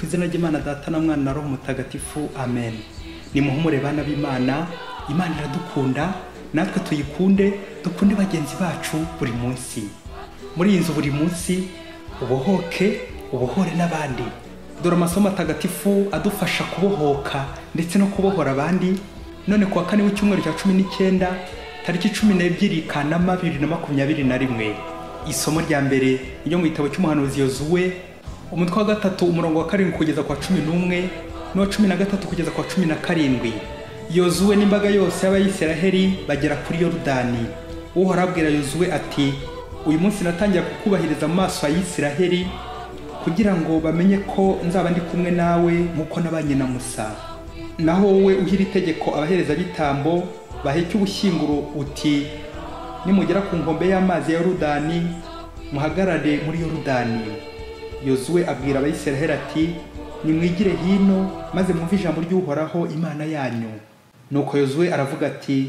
Ku izina ry'Imana Data na Mwana na Roho Mutagatifu, amen. Nimuhumure bana b'Imana, Imana iradukunda, natwe tuyikunde, dukunde bagenzi bacu buri munsi. Muri iyi nzu buri munsi ubohoke, ubohore n'abandi. Dore amasomo atagatifu adufasha kubohoka ndetse no kubohora abandi. None kuwa kane w'icyumweru cya 19 tariki 12 Kanama 2021, isomo rya mbere ryo mu gitabo cy'umuhanuzi Yozuwe, umutwe wa 3 umurongo wa 7 kugeza kwa 11 n'uwa 13 kugeza kwa 17. Yozuwe n'imbaga yose y'Abayisiraheli bagera kuri Yorodani. Uhoraho abwira Yozuwe ati: uyu munsi natangira kukubahiriza mu maso ya Isiraheli, kugira ngo bamenye ko nzaba ndi kumwe nawe nk'uko nabanye na Musa. Naho wowe uhira itegeko abaherezabitambo baheke ubushyinguro uti: nimugera ku nkombe y'amazi ya Yorodani, muhagarare muri Yorodani. Yozuwe abwira Abayisiraheli ati: nimwigire hino maze mwumve ijambo ry'Uhoraho Imana yanyu. Nuko Yozuwe aravuga ati: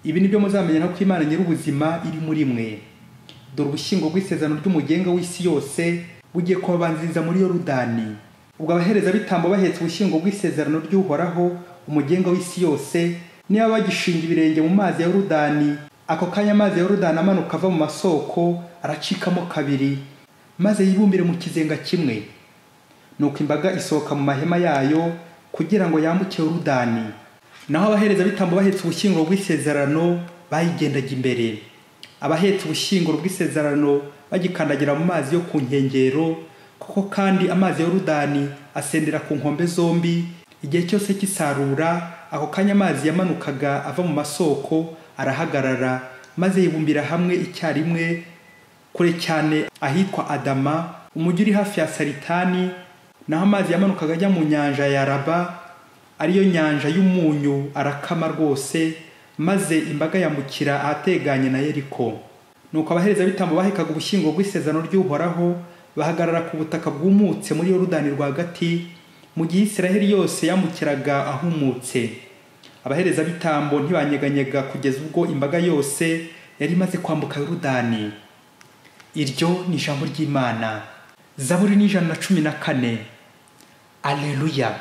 ibi nibyo muzamenya ko Imana nyir'ubuzima iri muri mwe. Dore ubushyingo bw'isezerano ry'umugenga w'isi yose bugiye kubabanziriza muri Yorodani. Ubwo abaherezabitambo bahetse ubushyingo bw'isezerano ry'Uhoraho umugenga w'isi yose, niba bagishinga ibirenge mu mazi ya Yorodani, ako kanya amazi ya Yorodani amanuka ava mu masoko aracikamo kabiri, maze yibumbire mu kizenga kimwe. Nuko imbaga isohoka mu mahema yayo kugira ngo yambuke Yorodani. Naho abaherezabitambo bahetse ubushyinguro bw'isezerano bayigendaga imbere. Abahetse ubushyinguro bw'isezerano bagikandagira mu mazi yo ku nkengero, kuko kandi amazi ya Yorodani asendera ku nkombe zombi igihe cyose cy'isarura. Ako kanya amazi yamanukaga ava mu masoko arahagarara, maze yibumbira hamwe icyarimwe kure cyane ahitwa Adama, umujyi uri hafi ya Saritani. Naho amazi yamanukaga ajya mu nyanja ya Raba, ariyo nyanja y'umunyu, arakama rwose, maze imbaga yambukira ahateganye na Yeriko. Nuko abaherezabitambo bahekaga ubushyingo bw'isezerano ry'Uhoraho bahagarara ku butaka bwumutse muri Yorodani rwagati, mu gihe Isiraheli yose yambukiraga ahumutse. Abaherezabitambo ntibanyeganyega kugeza ubwo imbaga yose yari imaze kwambuka Yorodani. Iryo ni ijambo ry'Imana. Zaburi ni 114. Alleluya.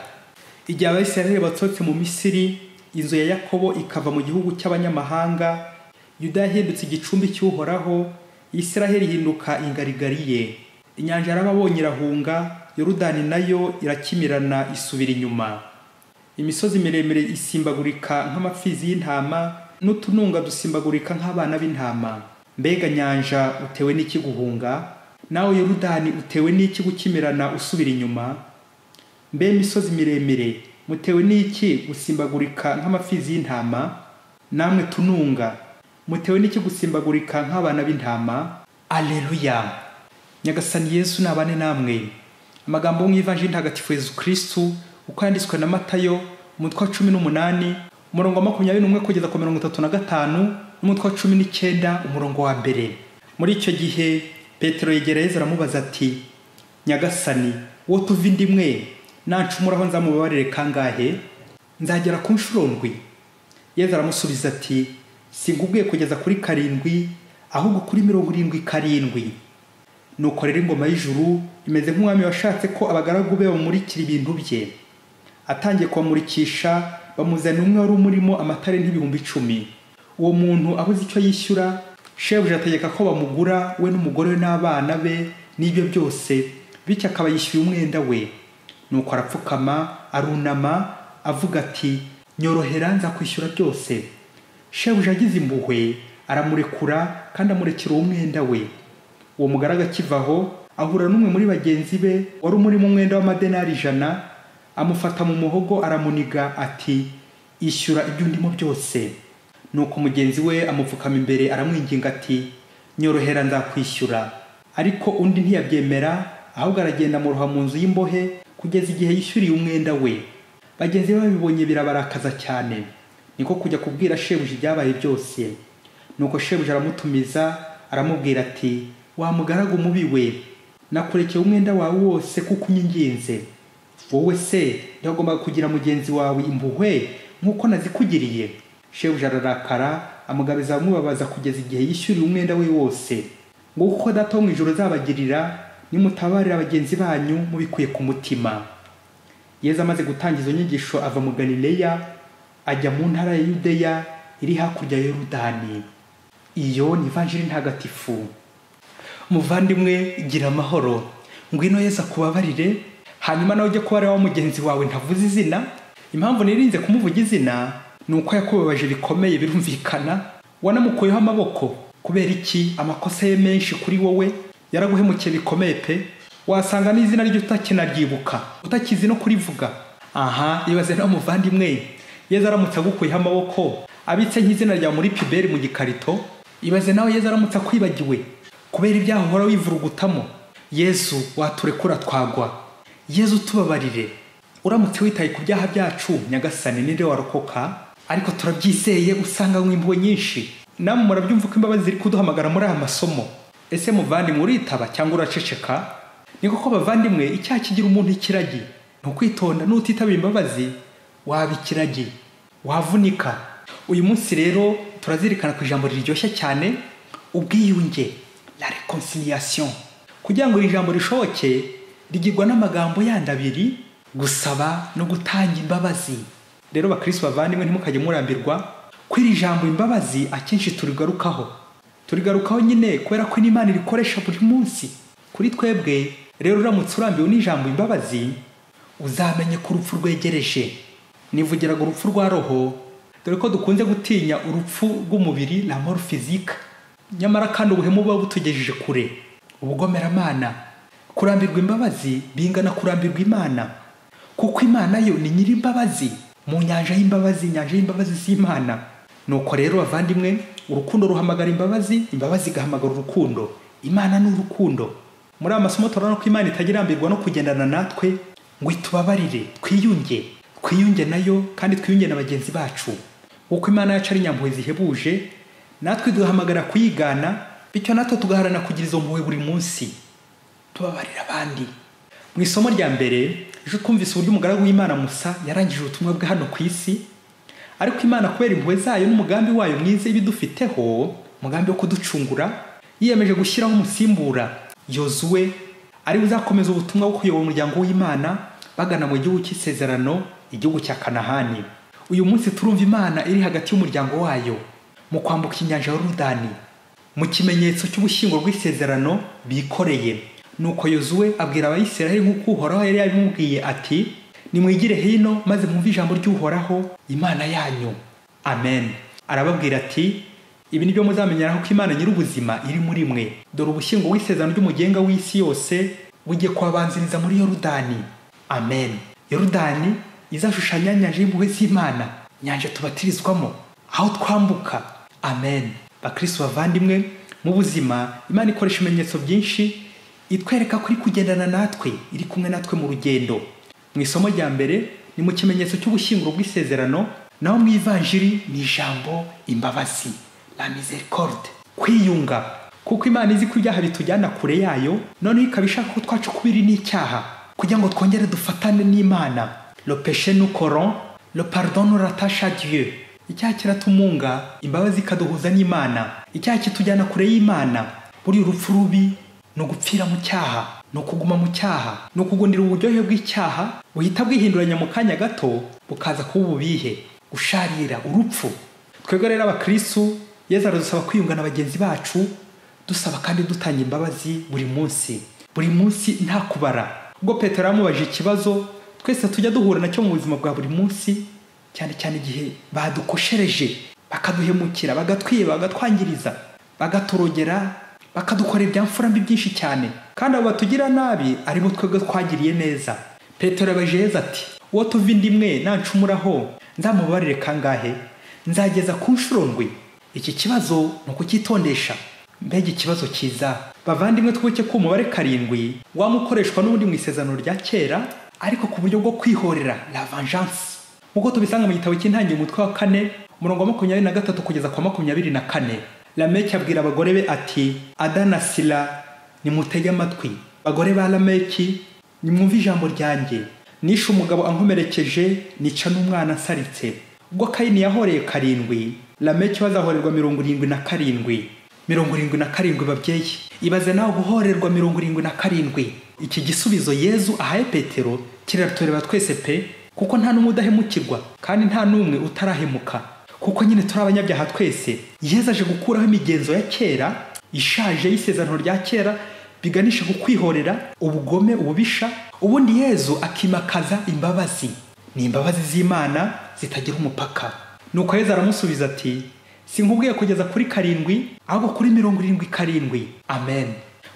Igihe Abayisiraheli basohotse mu Misiri, inzu ya Yakobo ikava mu gihugu cy'abanyamahanga, Yuda yahindutse igicumbi cy'Uhoraho, Isiraheli ihinduka ingarigari ye. Inyanja yarababonye irahunga, Yorodani nayo irakimirana isubira inyuma. Imisozi miremire isimbagurika nk'amapfizi y'intama, n'utununga dusimbagurika nk'abana b'intama. Mbega nyanja, utewe n'iki guhunga? Nawe Yorodani, utewe n'iki gukimirana usubira inyuma? Mbe misozi miremire, mutewe n'iki gusimbagurika nk'amapfizi y'intama? Namwe tununga, mutewe n'iki gusimbagurika nk'abana b'intama? Alleluya. Nyagasani Yesu nabane namwe. Amagambo mu Ivanjiri Ntagatifu Yezu Kristu uko yanditswe na Matayo, umutwe wa 18 umurongo wa 21 kugeza ku 35, n'umutwe wa 19 umurongo wa 1. Muri icyo gihe Petero yegera Yezu aramubaza ati: Nyagasani, uwo tuva inda imwe nancumuraho nzamubabarire kangahe? Nzagera ku nshuro ndwi? Yezu aramusubiza ati: sinkubwiye kugeza kuri 7, ahubwo kuri 77. Nuko rero ingoma y'ijuru imeze nk'umwami washatse ko abagaragu be bamurikira ibintu bye. Atangiye kubamurikisha, bamuzanira umwe wari umurimo amatalenta 10,000. Uwo muntu abuze icyo yishyura, shebuja ategeka ko bamugura we n'umugore we n'abana be n'ibyo byose, bityo akaba yishyuye umwenda we. Nuko arapfukama arunama avuga ati: nyorohera nzakwishyura byose. Shebuja agize impuhwe aramurekura kandi amurekera uwo mwenda we. Uwo mugaragu akivaho ahura n'umwe muri bagenzi be wari umurimo umwenda w'amadenari 100, amufata mu muhogo aramuniga ati: ishyura ibyo ndimo byose. Nuko mugenzi we amupfukama imbere aramwinginga ati: nyorohera nzakwishyura. Ariko undi ntiyabyemera, ahubwo aragenda amuroha mu nzu y'imbohe kugeza igihe yishyuriye umwenda we. Bagenzi be babibonye birabarakaza cyane, niko kujya kubwira shebuja ibyabaye byose. Nuko shebuja aramutumiza aramubwira ati: wa mugaragu mubi we, nakurekeye umwenda wawe wose kuko unyinginze. Wowe se ntiwagombaga kugira mugenzi wawe impuhwe nk'uko nazikugiriye? Shebuja ararakara amugabiza amubabaza kugeza igihe yishyuriye umwenda we wose. Nguko uko Data wo mu ijuru azabagirira nimutabarira bagenzi banyu mubikuye ku mutima. Yezu amaze gutanga izo nyigisho ava mu Galileya ajya mu ntara ya Yudeya iri hakurya ya Yorodani. Iyo ni Ivanjiri ntagatifu. Muvandimwe, gira amahoro. Ngwino Yezu akubabarire, hanyuma nawe ujye kubarira wa mugenzi wawe ntavuze izina. Impamvu nirinze kumuvuga izina ni uko yakubabaje bikomeye, birumvikana, wanamukuyeho amaboko. Kubera iki? Amakosa ye menshi kuri wowe, yaraguhemukiye bikomeye pe. Wasanga n'izina rye utakinaryibuka, utakizi no kurivuga. Aha, ibaze nawe muvandimwe, Yezu aramutse agukuyeho amaboko, abitse nk'izina ryawe muri piberi mu gikarito. Ibaze nawe Yezu aramutse akwibagiwe kubera ibyaha uhora wivurugutamo. Yezu waturekura twagwa. Yezu tubabarire. Uramutse witaye ku byaha byacu, Nyagasani, ninde warokoka? Ariko turabyizeye, usanga impuhwe nyinshi. Namwe murabyumva ko imbabazi ziri kuduhamagara muri aya masomo. Ese muvandimwe, uritaba cyangwa uraceceka? Ni koko bavandimwe, icyaha kigira umuntu ikiragi. Ni ukwitonda, n'utitaba imbabazi waba ikiragi, wavunika. Uyu munsi rero turazirikana ku ijambo riryoshye cyane, ubwiyunge, la réconciliation. Kugira ngo iri jambo rishoboke, rigirwa n'amagambo yandi abiri, gusaba no gutanga imbabazi. Rero bakristo bavandimwe, ntimukajye murambirwa ko iri jambo imbabazi akenshi turigarukaho. Turigarukaho nyine kubera ko n'Imana irikoresha buri munsi kuri twebwe. Rero uramutse urambiwe n'ijambo imbabazi, uzamenye ko urupfu rwegereje. Nivugiraga urupfu rwa roho, dore ko dukunze gutinya urupfu rw'umubiri, la mort physique. Nyamara kandi ubuhemu buba butugejeje kure, ubugomeramana. Kurambirwa imbabazi bingana kurambirwa Imana, kuko Imana yo ni nyir'imbabazi. Mu nyanja y'imbabazi, inyanja y'imbabazi z'Imana. Nuko rero bavandimwe, urukundo ruhamagara imbabazi, imbabazi igahamagara urukundo. Imana ni urukundo. Muri aya masomo turabona ko Imana itagirambirwa no kugendana natwe ngo itubabarire, twiyunge, twiyunge nayo kandi twiyunge na bagenzi bacu. Uko Imana yacu ari nyampuhwe zihebuje, natwe duhamagara kuyigana, bityo natwe tugaharana kugira izo mpuhwe buri munsi, tubabarira abandi. Mu isomo rya mbere ejo twumvise uburyo umugaragu w'Imana Musa yarangije ubutumwa bwe hano ku isi, ariko Imana kubera impuhwe zayo n'umugambi wayo mwiza ibidufiteho, umugambi wo kuducungura, yiyemeje gushyiraho umusimbura Yozuwe, ari uzakomeza ubutumwa bwo kuyobora umuryango w'Imana bagana mu gihugu cy'isezerano, igihugu cya Kanahani. Uyu munsi turumva Imana iri hagati y'umuryango wayo mu kwambuka inyanja ya Yorodani, mu kimenyetso cy'ubushyinguro bw'isezerano bikoreye. Nuko Yozuwe abwira Abayisiraheli nk'uko Uhoraho yari yabimubwiye ati: nimwigire hino maze mwumve ijambo ry'Uhoraho Imana yanyu. Amen. Arababwira ati: ibi nibyo muzamenyeraho ko Imana nyir'ubuzima iri muri mwe. Dore ubushyinguro bw'isezerano ry'umugenga w'isi yose bugiye kubabanziriza muri Yorodani. Amen. Yorodani izashushanya inyanja y'impuhwe z'Imana, inyanja tubatirizwamo, aho twambuka. Amen. Bakristo bavandimwe, mu buzima Imana ikoresha ibimenyetso byinshi itwereka ko iri kugendana natwe, iri kumwe natwe mu rugendo. Mu isomo rya mbere ni mu kimenyetso cy'ubushyinguro bw'isezerano, naho mu Ivanjiri ni ijambo imbabazi, la miséricorde, kwiyunga. Kuko Imana izi ko ibyaha bitujyana kure yayo, noneho ikaba ishaka ko twacukubiri n'icyaha kugira ngo twongere dufatane n'Imana. Le péché nous corrompt, le pardon nous rattache à Dieu. Icyaha kiratumunga, imbabazi ikaduhuza n'Imana. Icyaha kitujyana kure y'Imana. Buri urupfu rubi ni ugupfira mu cyaha, ni ukuguma mu cyaha, ni ukugundira uburyohe bw'icyaha buhita bwihinduranya mu kanya gato bukaza kuba ububihe, gusharira, urupfu. Twebwe rero abakristu, Yezu aradusaba kwiyunga na bagenzi bacu, dusaba kandi dutanga imbabazi buri munsi, buri munsi nta kubara. Ubwo Petero yamubajije ikibazo twese tujya duhura nacyo mu buzima bwa buri munsi, cyane cyane igihe badukoshereje, bakaduhemukira, bagatwiba, bagatwangiriza, bagatorogera, bakadukora ibyamfura mbi byinshi cyane, kandi abo batugira nabi aribo twebwe twagiriye neza. Petero yabajije Yezu ati: uwo tuva inda imwe nancumuraho nzamubabarire kangahe? Nzageza ku nshuro ndwi? Iki kibazo ni ukucyitondesha. Mbega ikibazo cyiza bavandimwe, twibuke ko umubare 7 wamukoreshwa n'ubundi mu isezerano rya kera, ariko ku buryo bwo kwihorera, la vengeance, nk'uko tubisanga mu gitabo cy'Intangiriro umutwe wa 4 umurongo wa 23 kugeza kwa 24. Lameki abwira abagore be ati: Ada na Sila, nimutege amatwi. Bagore ba Lameki, nimwumve ijambo ryanjye. Nishe umugabo ankomerekeje, nica n'umwana nsaritse. Ubwo Kayini yahoreye 7, Lameki bazahorerwa 77. 77 babyeyi, ibaze nawe guhorerwa 77. Iki gisubizo Yezu ahaye Petero kiratureba twese pe, kuko nta n'umwe udahemukirwa kandi nta n'umwe utarahemuka, kuko nyine turi abanyabyaha twese. Yezu aje gukuraho imigenzo ya kera ishaje y'isezerano rya kera biganisha ku kwihorera, ubugome, ububisha. Ubundi Yezu akimakaza imbabazi. Ni imbabazi z'Imana zitagira umupaka. Nuko Yezu aramusubiza ati sinkubwiye kugeza kuri 7 ahubwo kuri 77. Amen.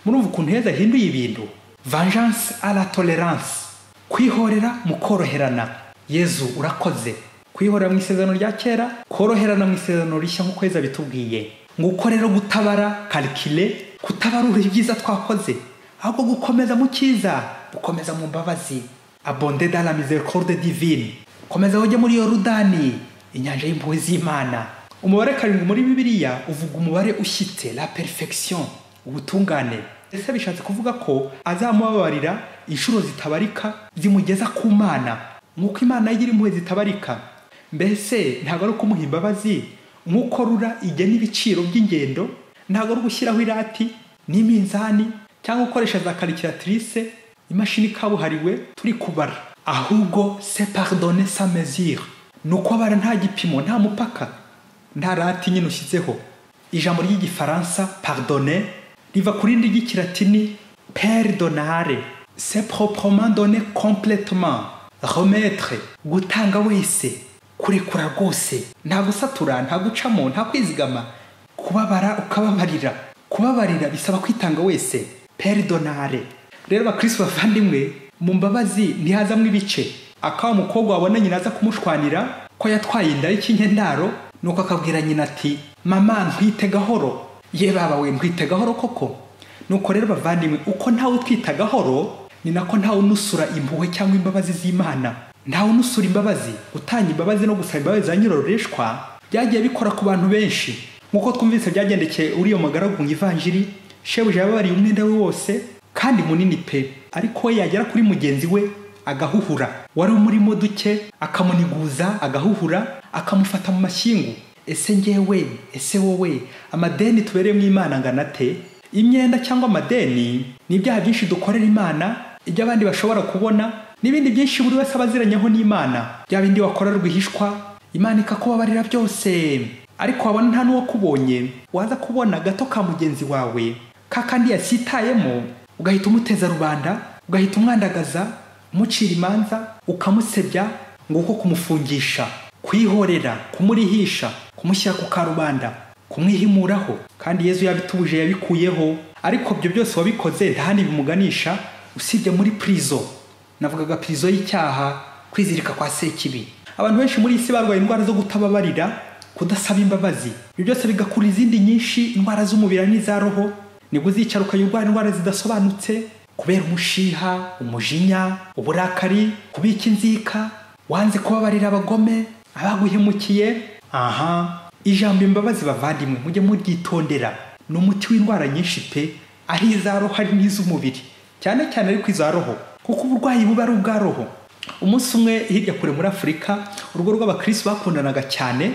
Murumva ukuntu Yezu ahinduye ibintu. Vengeance à la tolérance, kwihorera mu koroherana. Yezu urakoze. Kwihorera mu isezerano rya kera, koroherana mu isezerano rishya nk'uko Yezu abitubwiye. Nguko rero gutabara, calculer, kutabarura ibyiza twakoze, ahubwo gukomeza mu cyiza, gukomeza mu mbabazi. Abonder dans la miséricorde divine. Komeza ujye muri Yorodani, inyanja y'impuhwe z'Imana. Umubare 7 muri Bibiliya uvuga umubare ushyitse, la perfection, ubutungane. Ese bishatse kuvuga ko azamubabarira inshuro zitabarika zimugeza ku Mana, nk'uko Imana igira impuhwe zitabarika. Mbese ntabwo ari ukumuha imbabazi nk'uko rura igena ibiciro by'ingendo, ntabwo ari ugushyiraho irati n'iminzani cyangwa gukoresha za calculatrice, imashini kabuhariwe turi kubara, ahubwo c'est pardonner sans mesure, ni ukubabara nta gipimo, nta mupaka, nta rati nyine ushyizeho. Ijambo ry'igifaransa pardonner riva ku rindi ry'ikilatini perdonare, c'est proprement donner complètement, remettre, gutanga wese, kurekura rwose, nta gusatura, nta gucamo, nta kwizigama, kubabara ukababarira. Kubabarira bisaba kwitanga wese, perdonare. Rero bakristo bavandimwe, mu mbabazi ntihazamwe ibice. Akawa umukobwa wabona nyina aza kumushwanira ko yatwaye inda y'ikinyendaro, nuko akabwira nyina ati mama ntwite gahoro. Ye baba we, ntwite gahoro koko. Nuko rero bavandimwe, uko ntawe utwita gahoro ni nako ntawe unusura impuhwe cyangwa imbabazi z'Imana. Ntawe unusura imbabazi. Gutanga imbabazi no gusaba imbabazi za nyirororeshwa byagiye bikora ku bantu benshi. Nkuko twumvise byagendekeye uriyo mugaragu mu Ivanjiri, shebuja yababariye umwenda we wose kandi munini pe, ariko we yagera kuri mugenzi we agahuhura. Wari umurimo duke akamuniguza, agahuhura, akamufata mu mashyingu. Ese ngewe, ese wowe, amadeni tubereye mu Imana angana ate? Imyenda cyangwa amadeni ni ibyaha byinshi dukorera Imana, ibyo abandi bashobora kubona, n'ibindi byinshi buri wese abaziranyeho n'Imana. Bya bindi wakora rwihishwa, Imana ikakubabarira byose, ariko wabona nta n'uwo kubonye, waza kubona gato ka mugenzi wawe kakandi yasitayemo, ugahita umuteza rubanda, ugahita umwandagaza, umucira imanza, ukamusebya, nguko kumufungisha, kwihorera, kumurihisha, kumushyira ku karubanda, kumwihimuraho. Kandi Yezu yabitubuje, yabikuyeho. Ariko ibyo byose wabikoze nta handi bimuganisha usibye muri prison. Navugaga prison y'icyaha, kwizirika kwa sekibi. Abantu benshi muri isi barwaye indwara zo gutababarira, kudasaba imbabazi. Ibyo byose bigakura izindi nyinshi, indwara z'umubiri n'iza roho. Nibwo uzicara ukayurwara indwara zidasobanutse kubera umushiha, umujinya, uburakari, kubika inzika, wanze kubabarira abagome, abaguhemukiye. Aha, ijambo imbabazi bavandimwe mujye muryitondera, ni umuti w'indwara nyinshi pe, ari iza roho ari n'iz'umubiri, cyane cyane ariko iza roho, kuko uburwayi buba ari ubwa roho. Umunsi umwe hirya kure muri Afurika, urugo rw'abakristo bakundanaga cyane,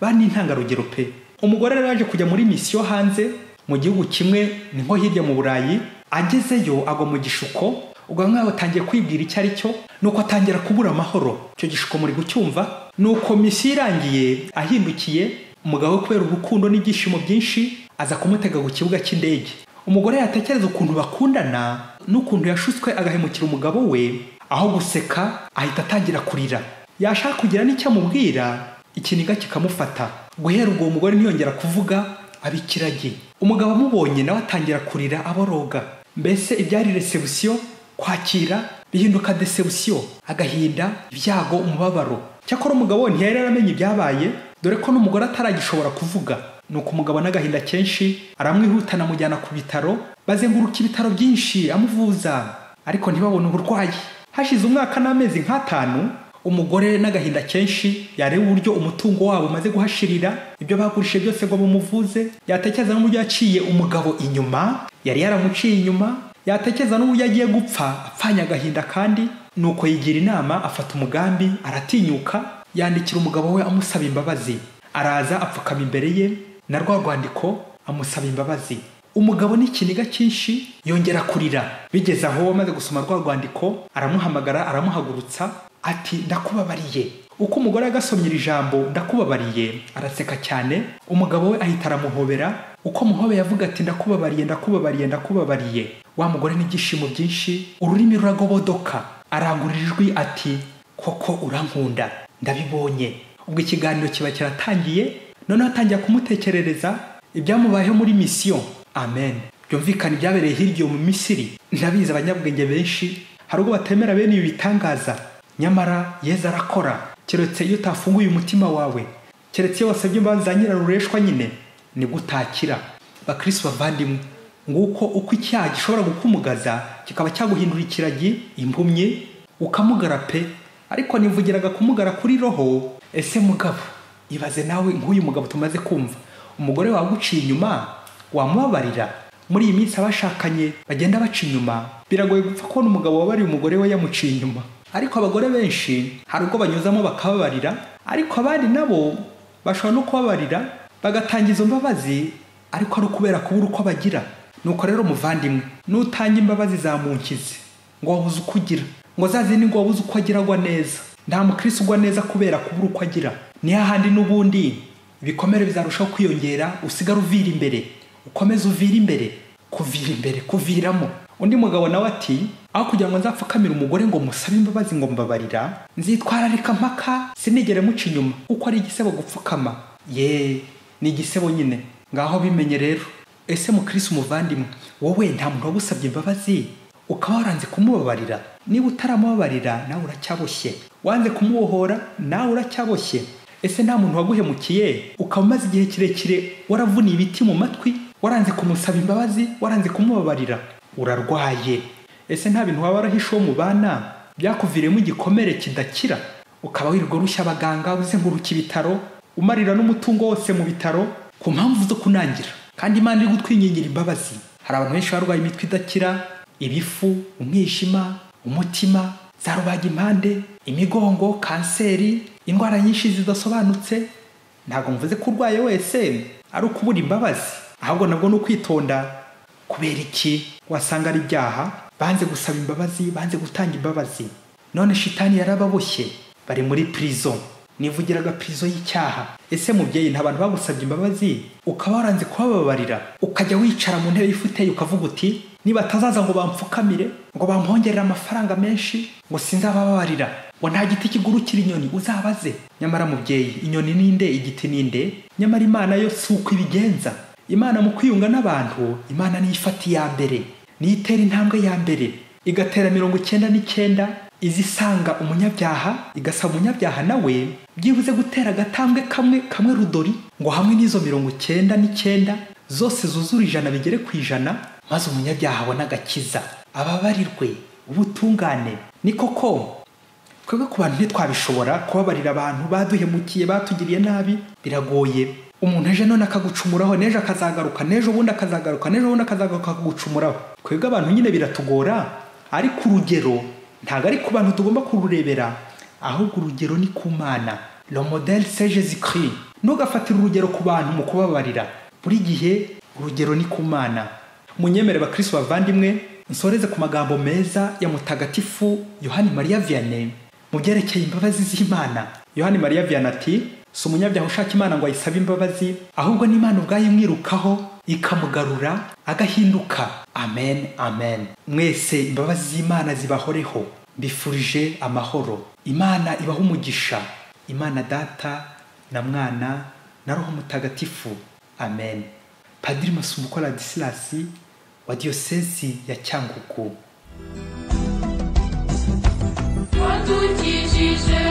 bari n'intangarugero pe. Umugore rero yaje kujya muri misiyo hanze mu gihugu kimwe, ni nko hirya mu Burayi. Agezeyo agwa mu gishuko, ubwo mwawe atangiye kwibwira icyo ari cyo, nuko atangira kubura amahoro. Icyo gishuko muri gucyumva. Nuko misiyo irangiye, ahindukiye, umugabo we kubera urukundo n'ibyishimo byinshi aza kumutega ku kibuga cy'indege. Umugore yatekereza ukuntu bakundana n'ukuntu yashutswe agahemukira umugabo we, aho guseka ahita atangira kurira. Yashaka kugira n'icyo amubwira, ikiniga kikamufata. Guhera ubwo umugore ntiyongera kuvuga, abikiragi. Umugabo amubonye nawe atangira kurira aboroga. Mbese ibyari reception, kwakira, bihinduka deception, agahinda, ibyago, umubabaro. Cyakora umugabo ntiyari yaramenye ibyabaye, dore ko n'umugore ataragishobora kuvuga. Nuko umugabo n'agahinda kenshi aramwihutana amujyana ku bitaro, bazenguruka ibitaro byinshi amuvuza, ariko ntibabone uburwayi. Hashize umwaka n'amezi nk'atanu, umugore n'agahinda kenshi yareba uburyo umutungo wabo umaze guhashirira, ibyo bagurishije byose ngo bumuvuze, yatekereza n'uburyo yaciye umugabo inyuma, yari yaramuciye inyuma, yatekereza n'uburyo agiye gupfa apfanye agahinda kandi. Nuko yigira inama, afata umugambi, aratinyuka, yandikira umugabo we amusaba imbabazi. Araza apfukama imbere ye na rwa rwandiko amusaba imbabazi. Umugabo n'ikiniga cyinshi yongera kurira. Bigeze aho amaze gusoma rwa rwandiko, aramuhamagara, aramuhagurutsa ati ndakubabariye. Uko umugore agasomye iri jambo ndakubabariye, araseka cyane. Umugabo we ahita aramuhobera. Uko muhobeye avuga ati ndakubabariye, ndakubabariye, ndakubabariye. Wa mugore n'ibyishimo byinshi, ururimi ruragobodoka, arangurura ijwi ati koko urankunda, ndabibonye. Ubwo ikiganiro kiba kiratangiye. Noneho atangira kumutekerereza ibyamubayeho muri mission. Amen. Byumvikana ibyabereye hirya mu Misiri. Ndabizi abanyabwenge benshi hari ubwo batemera bene ibi bitangaza, nyamara Yezu arakora. Keretse iyo utafunguye umutima wawe, keretse iyo wasabye imbabazi za nyirarureshwa nyine, nibwo utakira. Bakristo bavandimwe, nguko uko icyaha gishobora gukumugaza kikaba cyaguhindura ikiragi, impumyi, ukamugara pe. Ariko nivugiraga kumugara kuri roho. Ese mugabo, ibaze nawe nk'uyu mugabo tumaze kumva, umugore wawe aguciye inyuma wamubabarira? Muri iyi minsi abashakanye bagenda baca inyuma, biragoye gupfa kubona umugabo wabariye umugore we yamuciye inyuma. Ariko abagore benshi hari ubwo banyuzamo bakababarira, ariko abandi nabo bashobora no kubabarira bagatanga izo mbabazi, ariko ari ukubera kubura uko bagira. Nuko rero muvandimwe, nutanga imbabazi za munkizi ngo wabuze uko ugira, ngo za zindi ngo wabuze uko agira agwa neza. Nta mukristo ugwa neza kubera kubura uko agira. Ni hahandi n'ubundi ibikomere bizarushaho kwiyongera, usigara uvira imbere, ukomeze uvira imbere, kuvira imbere, kuviramo. Undi mugabo nawe ati aho kugira ngo nzapfukamire umugore ngo musabe imbabazi ngo mbabarira, nzitwararika mpaka sinigere muca inyuma, kuko ari igisebo gupfukama. Ye, ni igisebo nyine. Ngaho bimenye rero. Ese mukristo umuvandimwe, wowe nta muntu wagusabye imbabazi ukaba waranze kumubabarira? Niba utaramubabarira nawe uracyaboshye, wanze kumubohora nawe uracyaboshye. Ese nta muntu waguhemukiye ukaba umaze igihe kirekire waravuniye ibiti mu matwi, waranze kumusaba imbabazi, waranze kumubabarira? Urarwaye. Ese nta bintu waba warahishe uwo mubana byakuviriyemo igikomere kidakira, ukaba wirirwa urushya abaganga, uzenguruka ibitaro, umarira n'umutungo wose mu bitaro ku mpamvu zo kunangira, kandi Imana iri gutwingingira imbabazi? Hari abantu benshi barwaye imitwe idakira, ibifu, umwijima, umutima, za rubagimpande, imigongo, kanseri, indwara nyinshi zidasobanutse. Ntabwo mvuze ko urwaye wese ari ukubura imbabazi, ahubwo nabwo ni ukwitonda. Kubera iki? Wasanga ari ibyaha, banze gusaba imbabazi, banze gutanga imbabazi. None shitani yarababoshye, bari muri prison. Nivugiraga prison y'icyaha. Ese mubyeyi, nta bantu bagusabye imbabazi ukaba waranze kubababarira, ukajya wicara mu ntebe y'ifuteye ukavuga uti niba batazaza ngo bampfukamire, ngo bampongere amafaranga menshi, ngo sinzabababarira, ngo nta giti kigurukira inyoni, uzabaze. Nyamara mubyeyi, inyoni ninde, igiti ninde? Nyamara Imana yo si uko ibigenza. Imana mu kwiyunga n'abantu, Imana niyo ifata iya mbere, niyo itera intambwe ya mbere, igatera 99 izisanga umunyabyaha, igasaba umunyabyaha nawe byibuze gutera agatambwe kamwe kamwe rudori, ngo hamwe n'izo 99 zose zuzura 100 bigere ku 100, maze umunyabyaha abone agakiza, ababarirwe ubutungane. Ni koko twebwe ku bantu ntitwabishobora kubabarira abantu baduhemukiye, batugiriye nabi, biragoye. Umuntu aje none akagucumuraho, n'ejo akazagaruka, n'ejo bundi akazagaruka, n'ejo bundi akazagaruka akagucumuraho. Twebwe abantu nyine biratugora, ariko urugero ntabwo ari ku bantu tugomba kururebera, ahubwo urugero ni ku Mana. Le modèle c'est Jésus-Christ. Ntugafatire urugero ku bantu mu kubabarira, buri gihe urugero ni ku Mana. Munyemere bakristo bavandimwe, nsoreze ku magambo meza ya Mutagatifu Yohani Maria Vianney mu byerekeye imbabazi z'Imana. Yohani Maria Vianney ati si umunyabyaha ushaka Imana ngo ayisabe imbabazi, ahubwo ni Imana ubwayo imwirukaho ikamugarura agahinduka. Amen, amen. Mwese imbabazi z'Imana zibahoreho. Mbifurije amahoro. Imana ibahe umugisha. Imana Data na Mwana na Roho Mutagatifu. Amen. Padiri Masumbuko Ladislas wa Diyosezi ya Cyangugu. Wadukijije.